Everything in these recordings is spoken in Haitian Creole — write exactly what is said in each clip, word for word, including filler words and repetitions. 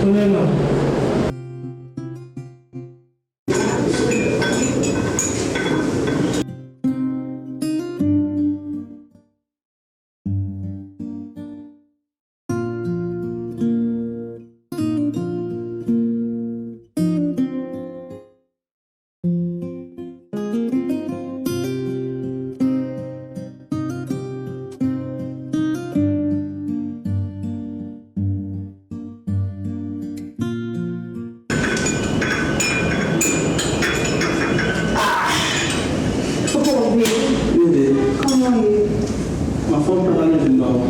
Tounen non. Kòman w ye? Anfòm, papa nou vin ba w.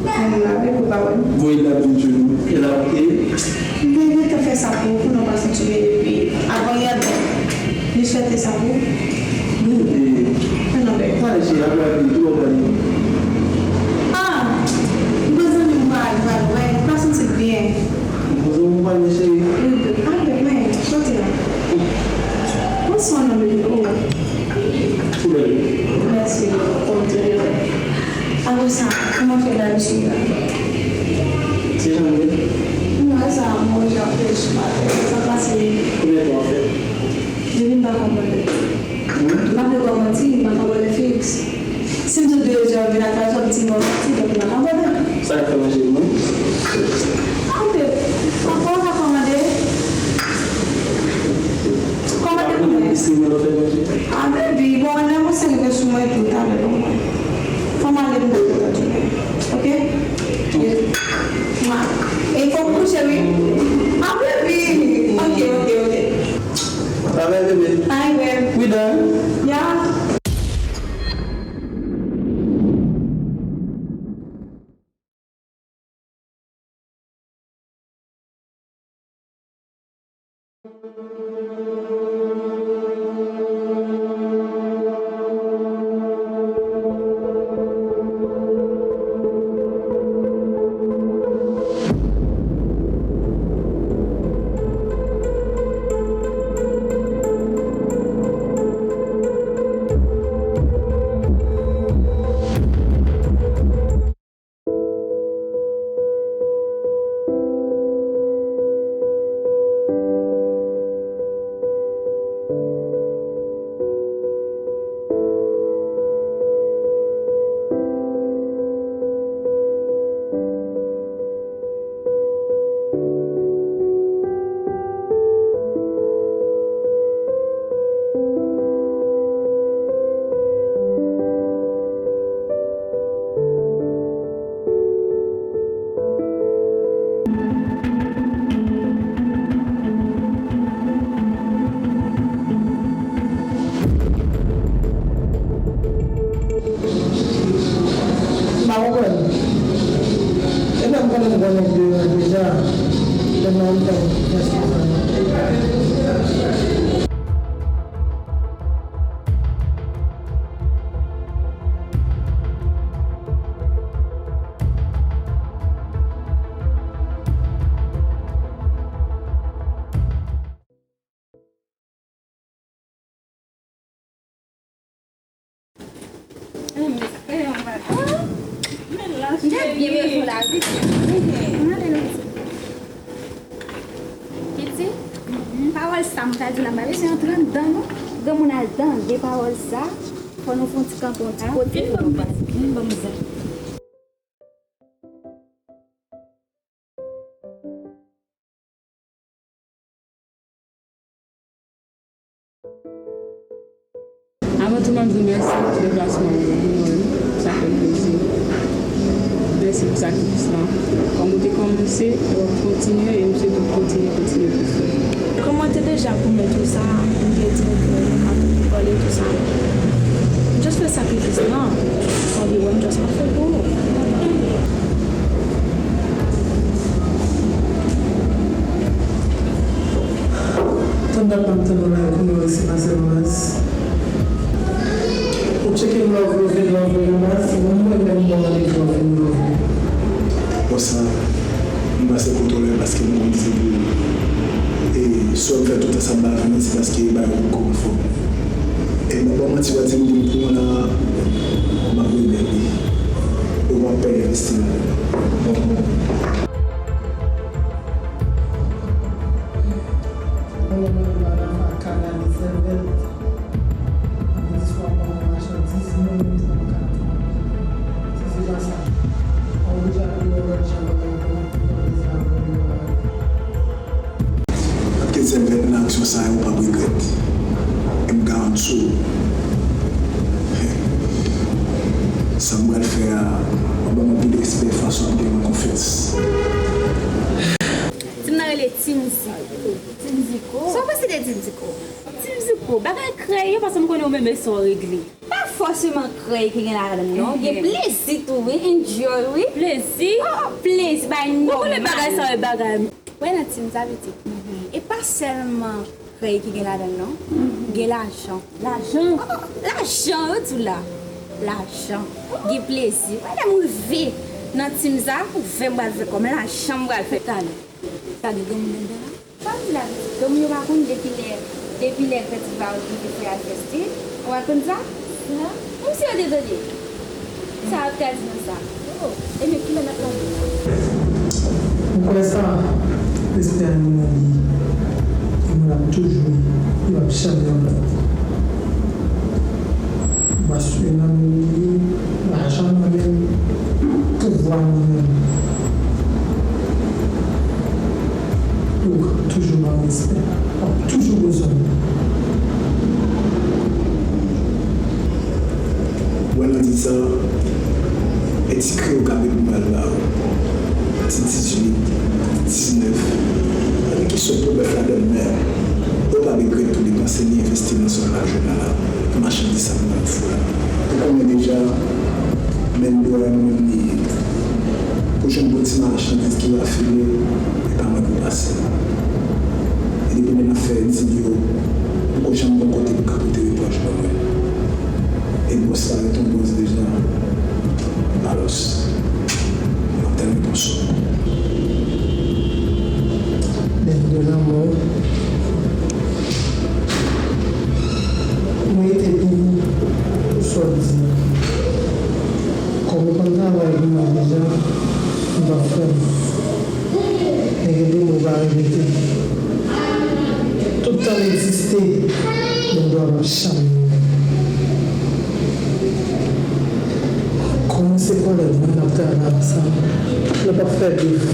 Mwen la, men pou pa wè m. Voye l ap vin jwenn ou. E la, oke. M te gentan fè sa pou ou, pou nou pa santi byen depi avan yè. Li swete sa pou ou. Bebe. Mwen nan bèk. Pale cheri, apre l ap vin tou, w ap gade. Ah! M gen zanmi m pa al, pa al wè, m pa santi l byen. Mwen zanmi w pale cheri. Wi, bebe. Ah, bebe, men, soti la. Pran swen w non, bebe. Oh. Tou bèl. Mèsi. Oh, tou bèl. Apre sa, kòman fè la, mesye la? Se jan l ye. M wè sa, mwen jan fè sou maten. Sa pase. Konbyen tan w ap fè? Depi m pa konprann. Hmm? M ap fè kòman di, m pa konprann fiks. Si m sot de zè vin ak pase, m di mwen manti, donk m pa ka pale. Sa k fè manje mwen? Anpe, papa w ka kòmande. Kòmande pou mwen. Isi mwen lò fè manje. A, baby, bon, lè mwen se rive sou mwen tou, talè, bon, mwen. Fò m ale m pou tounen. Oke? Mwa. E fò m kouche, wi. A, baby. Oke, oke, oke. Bye bye, bebe. Bye, babe. We done? Yeah. M pa konprann. Epi m konnen m konnen de an deja. Lè m nan yon tan, mèsi. Piti, pawòl sa m pral di w la, m pa bezwen antre anndan non. Granmoun al tande pawòl sa, fò nou fè yon ti kanpe yon ti kote pou nou pale. Vin ban m zen. Avan tou, m ap di w mèsi pou deplasman w vin wè m. Sa fè m plezi. Mèsi pou sakrifis lan. Kòm ou te kòmanse, w ap kontinye, e m swete w kontinye, kontinye pou fè. Kòm mwen te deja pwomèt ou sa, m te di w pou m ap pale tou sa. Just fè sakrifis lan. Anviwon just ap fè pou ou. Tann dat m ap tann ou la, kounye a w resi pase m baz. Ou tcheke m love ou, vin love ou baz, mwen menm mwen ba w randevou vin love ou. Konsa, m pase kote w la paske m konn se pou ou. E si w ap fè tout sa m pa vini, se paske bagay yo poko anfòm. E m pa ba w manti, w a di m vin pou mwen la, m ap regrèt li. Ou p ap pè envesti ladan l. Sa m pral fè a, w ap ban m anpil respè, fason w ap gen mwen konfyans. Tim nan rele Tim Ziko. Tim Ziko? Sa w panse de Tim Ziko? Tim Ziko, bagay krèy yo, paske m konnen ou menm e sa w regle. Pa fòseman krèy ki gen ladan l non. Gen plezi tou wi, enjoy wi. Plezi? Oh, plezi, bay nòmal. Ou konnen bagay sa yo e bagay. Wè nan Tim sa pitit. E pa sèlman krèy ki gen ladan l non. Gen lajan. Lajan? Oh, lajan, yo di w la. Lajan. Gen plezi. Wè lè m rive nan Tim sa, ouvè m pral fè kòm lajan m pral fè. Talè. Talè, granmoun anndan la. Sa m di la pitit, granmoun yo pa konn depi lè, depi lè Grandi Vawòt rive fè al fèstil, ou pa konn sa? Kòmsi yo te tande. Sa yo t ka di nan sa? Oh, ebyen kilè n ap lage la? Ou kwè sa? Respè a nou menm li, e nou l ap toujou ye, li p ap janm yon lòt. Maswiye nan men li, lajan nan men li, pouvwa nan men li. Ou toujou ban m respè. W ap toujou bezwen m. Wè nan di sa, e ti kreye w ka met m pral ba ou. Ti dizuit, diznèf, gade kesyon po bèf ladan l menm. Ou pa regrèt tou depanse ni envesti nan sa w pa jwenn la la. Machandiz sa m nan fou la. Ou konnen deja, menm dwa mwen li ye. Pou jwenn bon ti machandiz ki rafine, e pa mwen pou pase. E depi lè n ap fè dil yo, poko janm gon kote pou ka pote repwòch ban mwen. E bòs la ret yon bòs deja. Alòs, m ap tann repons ou. Lè de lanmò. Mwen rete beni pou sa w di a. Kòm ou konn travay pou mwen deja, m p ap fè m. Men gen de mo w pa repete. Tout tan m egziste, men dwa m ap chanm. Kòm se kòlèg mwen n ap travay ansanm, nou p ap fè bif.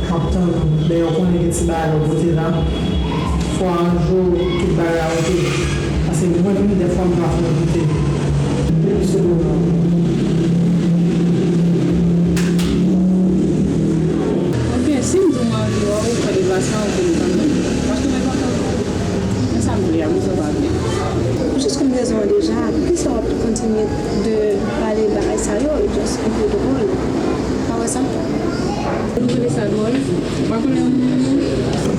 M ap tann ou, dayè w konnen gen ti bagay lè w pote la. Fò a yon jou tout bagay a oke. Paske mwen menm dèfwa m pa fè okipe. Depi se bon. Oke, si m di w m anvi wè w fè deplasman, ou konnen kanmenm. Paske mwen kontan. Men sa m vle a, m sou pa byen. Ou jis konn rezon an deja, poukisa w ap kontinye de pale bagay sa yo, e just un peu drôle. Pa wè sa? Ou twouve sa dwòl? Ou pa konnen yon moun non?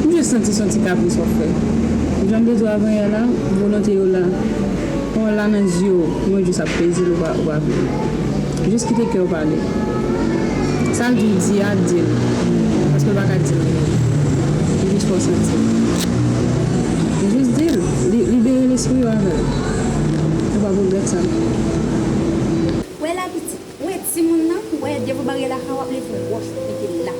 M jis santi se yon ti kapris w ap fè. Jan m te di w avan yè la, volonte yo la. Pawòl la nan zye w, mwen jis ap peze l, ou pa, ou pa vle. Jis kite kè w pale. Sa l di w di a, di l. Paske l pa ka di l. Li jis fè w santi l. Jis di l. Li, libere lespri w avè l. Ou p ap regrèt sa. Wè la pitit, wè timoun nan, wè devan baryè lakay w ap leve wòch pou mete l la.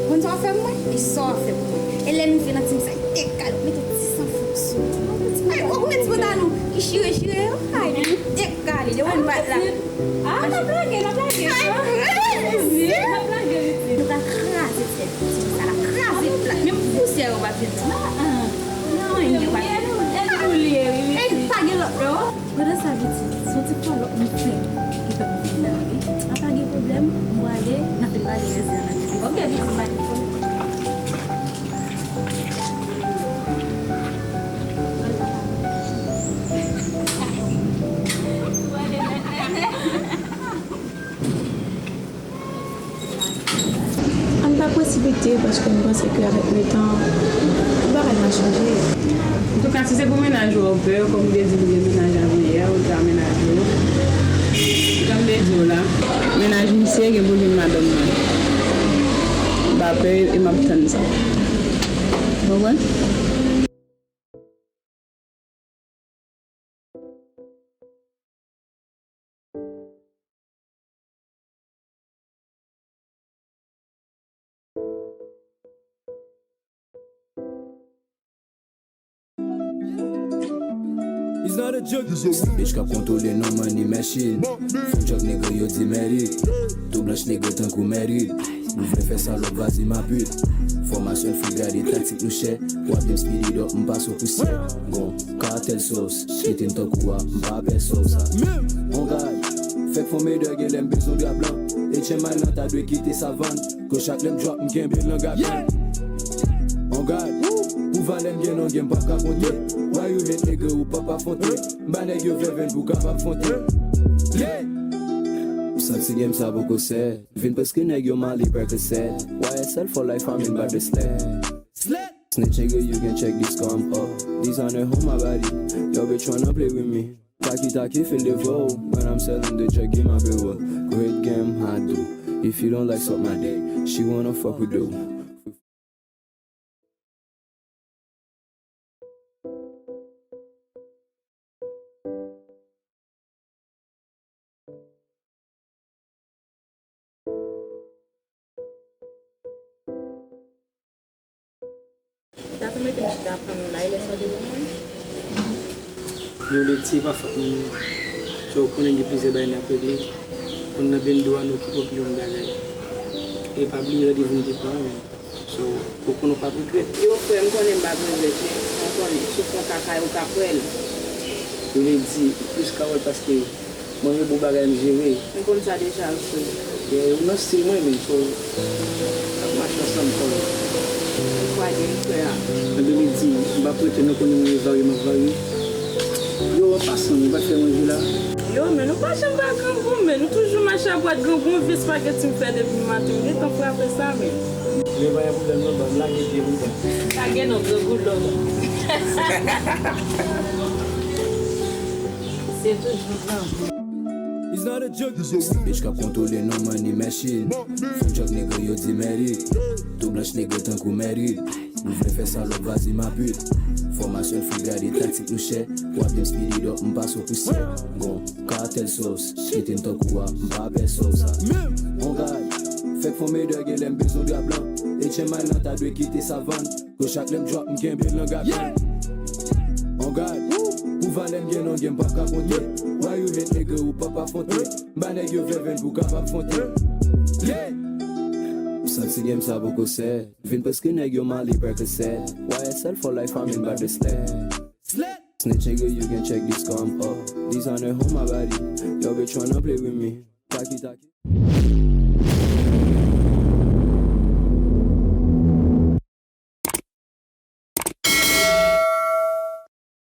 Konn sa w ap fè pou mwen? E sa w ap fè pou mwen? E lè n rive nan tim sa, dekale, mete ti san fouk sou ou. Ay, ou konn ti pantalon ki chire chire yo? Ay, dekale, devan n pa la. Ah, n ap lage, n ap lage. Ay, n ap lage, pitit. Nou ka kraze tèt, timoun sa la kraze plat. Menm pousyè yo pa fè l. Ah, ah. Non, yo pa fè l. E nou li ye, wi, wi. E pa gen lòt, non. Pandan sa, pitit, se yon ti fòlòt nou fè ki fè nou vin la, wi. A pa gen pwoblèm, m prale, n ap vin pale rès de la. Ok, pitit, pa gen pwoblèm. Ann pa presipite, paske m panse ke avèk letan, tout bagay va chanje. Antouka, si se pou mennaj ou, ou pè, kòm ou te di m gen mennaj avan yè, ou ta mennaj ou. Jan m te di w la, mennaj misye gen pwoblèm madanm mwen. M pa pè e m ap tann sa. Ou konprann? Bitch k ap kontwole non money machine. Fou djòk nègre yo di mèri. Tou blanch nègre tankou mèri. Nou vle fè salòp, vas-y ma pute. Fòmasyon fou gade taktik nou chè. W ap di m speed it up, m pase w pousyè. Gon cartel sauce, kite m tankou a, m pa pè sauce sa. On gade, Fèk fon medè gen lè m bezwen dra blan. H M I lan ta dwe kite savann. Kou chak lè m drop m kenbe l nan gagann. On gad, pou valè m gen nan gen m p ap ka konte. Why you hate nigga ou p ap afwonte. M ba nèg yo vèvenn pou kapab fwonte. Yeah! M santi game sa poko sèt. Vin prèske nèg yo male Percocet. Y S L for life, I'm in by the sled. Snitch nigga, you can check this car, I'm up. Designer on my body. Yo, bitch, wanna play with me. Taki taki, feel the flow. When I'm selling the drug, give my people. Great game, I do. If you don't like, suck my dick. She wanna fuck with you. Ou ta tou mete m chita pran nou la, e lè sa w te ban mwen? Yo, Leti, e pa fòt mwen, non. So, ou konnen gen plizyè bagay n ap regle. Konn nan bendo a, nou okipe anpil yon bagay. E pa bliye randevou nou te pran an, men. So, ou konnen w p ap regrèt. Yo, frè, m konnen m p ap regrèt, men ou konnen, si w fè yon kaka, yo ka kwè l. Yo, Leti, ou plis ka wè l paske mwen, yo bon bagay m jere. M konn sa deja, frè. Yeah, ou nan stil mwen, men, so, n ap mache ansanm, frè. Ou kwè gen frè a. Anben, Leti, m p ap rete, nou konnen mwen varye, m ap varye. Yo, an pasan, ou pa t fè manje la? Yo, men nou pa janm pa grangou, men nou toujou mache a bwat grangou, yon vye espageti m fè depi maten, m gentan frape sa, men. Men pa gen pwoblèm non, ban m lage pye m dedan. Pa gen non, grangou lòd. Se toujou grangou. Bitch k ap kontwole non money machine. Fon chòk nèg yo di mèdi. Tou blanch nèg tankou mèdi. Nou vle fè salòp, vas-y ma pute. Fòmasyon free, gade taktik nou chè. W ap di m speed it up, m pase w pousyè. Gon katèl sauce, chete m tankou a, m pa pè sauce a. On gad, fèk fon medè gen lè m bezwen dra blan. H M I lan ta dwe kite savann. Kou chak lè m drop, m kenbe l nan gagann. On gad, pou valè m gen nan game, m p ap ka konte. Why you hate nigga, ou p ap afwonte. M ba nèg yo vèvenn pou kapab fwonte. Yeah! M santi game sa poko sèt. Vin prèske nèg yo male Percocet. Y S L for life, I'm in by the sled. Snitch nigga, you can check this car, I'm up. Designer on my body. Yo, bitch, wanna play with me. Taki taki.